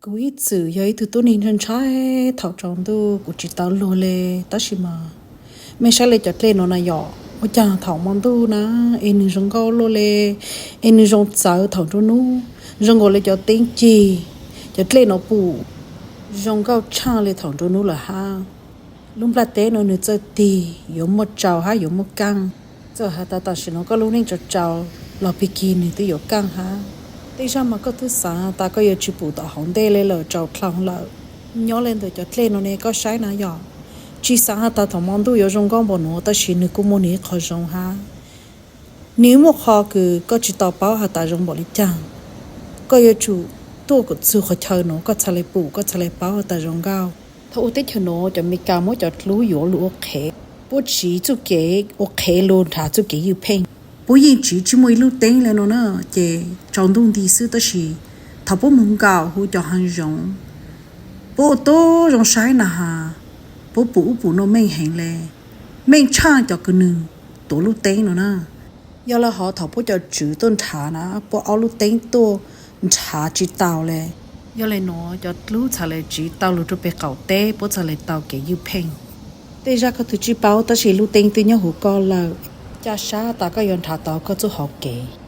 Kuv ib txwm yog ib tug tub neeg ntshai ntshai thaum tsaus ntuj, kuv tsis tau luag li. Tab sis mas mej saib li cov dlej no na yom, ua cas thaum hmo ntuj na es nws zoo nkauj luaj li, es nws zoo txawv thaum nruab hnub, zoo nkaus li cov teeb cig. Cov dlej no puas zoo nkauj tshaj li thaum nruab hnub lawm hab. Lub nplaj teb no nws txawj tig, yuav muaj tsaus hab yuav muaj kaaj. Txawm has tas tam sim no koj lub neej tsaus tsaus los pig kig nws twb yuav kaaj hab. Tej zag mas koj twb xaav tas koj yuav tsis pum tom hauv ntej li lawm, tsaus dlhau lawm. Nyob li ntawm cov dlej no ne koj saib na yom, tsis xaav has tas thaum hmo ntuj yuav zoo nkauj npaum nuav, tab sis nws kuj muaj nws ib qho zoo hab. Nws muaj qhov kws koj tsis tau paub has tas zoo npaum li caag. Koj yuav tsum tuaj kuas txug qhov chaw nuav koj txhaj le pum, koj txhaj le paub has tas zoo nkauj. Thaum ua teb chaws nuav cov Amelikas muab cov dlub yuav lug ua qhev, puab tsiv txuj kev ua qhev lug nrhav txuj kev ywj pheej. Puab yeej tsiv tsis muaj ib lub teeb li no na, ces tsaus ntuj nti xwb, tab sis thaum puab moog nkaum huv cov haav zoov, puab ua tub zoo saib na has, puab pum ub pum nuav meej heev le, meej tshaj cov kws nws tuav lub teeb no na. Yog le hov thaum puab cov tswv tuaj nrhav na, puab ob lub teeb tuaj nrhav tsis tau le. Yog le nuav cov dlub txhaj le tsiv tau lug rua peg qaum teb, puab txhaj le tau kev ywj pheej. Tej zag koj twb tsis paub tab sis lub teeb twb nyob huv koj lawm, ca sab tas koj yuav nrhav tau koj txuj hauv kev.